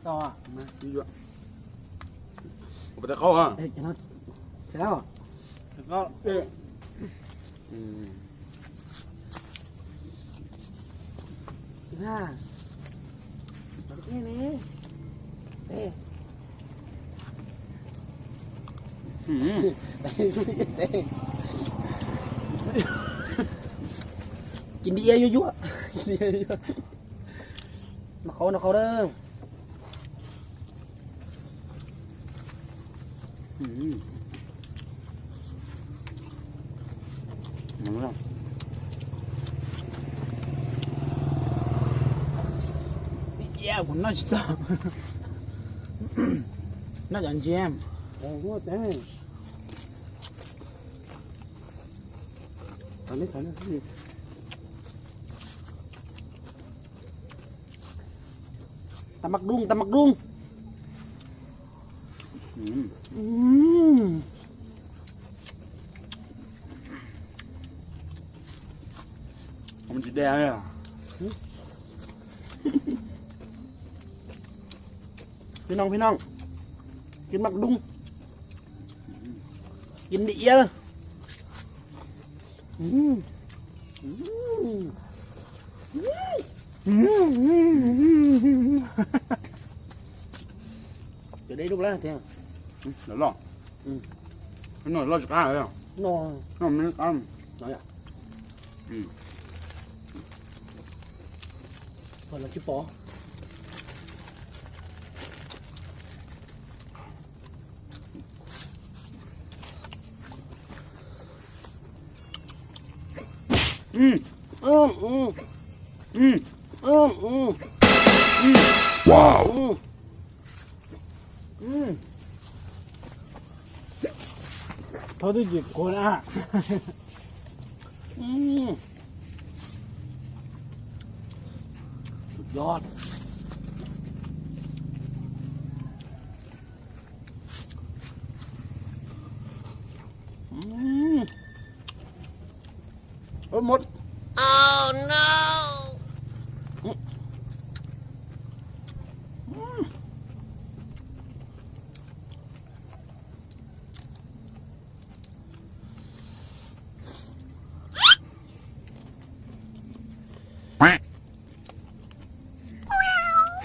Tau. Ua tes qhaub ha. Ê, tes qhaub. Tes qhaub. Ê. Ci ntsia yuav yuav. Noj qhauv, noj qhauv na. Kuv noj tsis tau. Noj cov ntsia. Tag maj dub, tag maj dub. Phi noog, phi noog, ci maj dub, ci ntsia. Cov dej dub lawm tiag. Loj, loj tsis qab. No, no me qab no. Los tsis pom. Wow. Thov twb tsis khuav na. Suv yos. Ub, mos.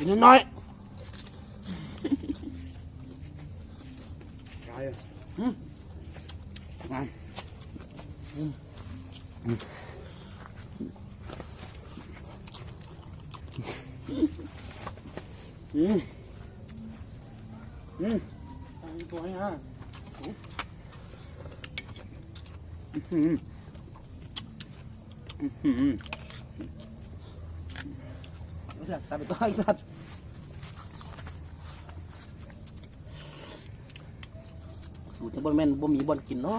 Ib no no. Tus teb poj men poj mi poj kis no.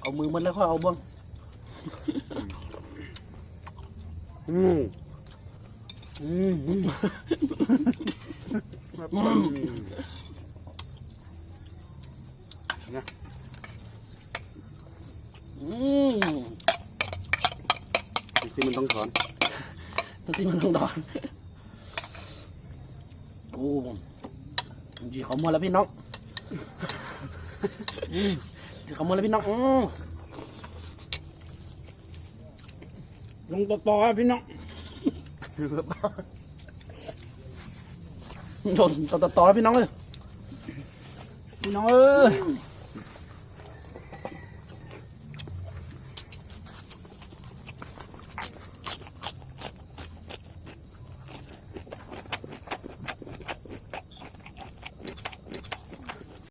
Au mws mas lawv qhov au boo. Tab sis mas ntoo dhos. Tab sis mas ntoo dhos. Ntsis qhov muag lawm peb noob. Ntsis qhov muag lawm peb noob. Zoo tos tos peb noob. Zoo tos tos peb noob. Peb noob.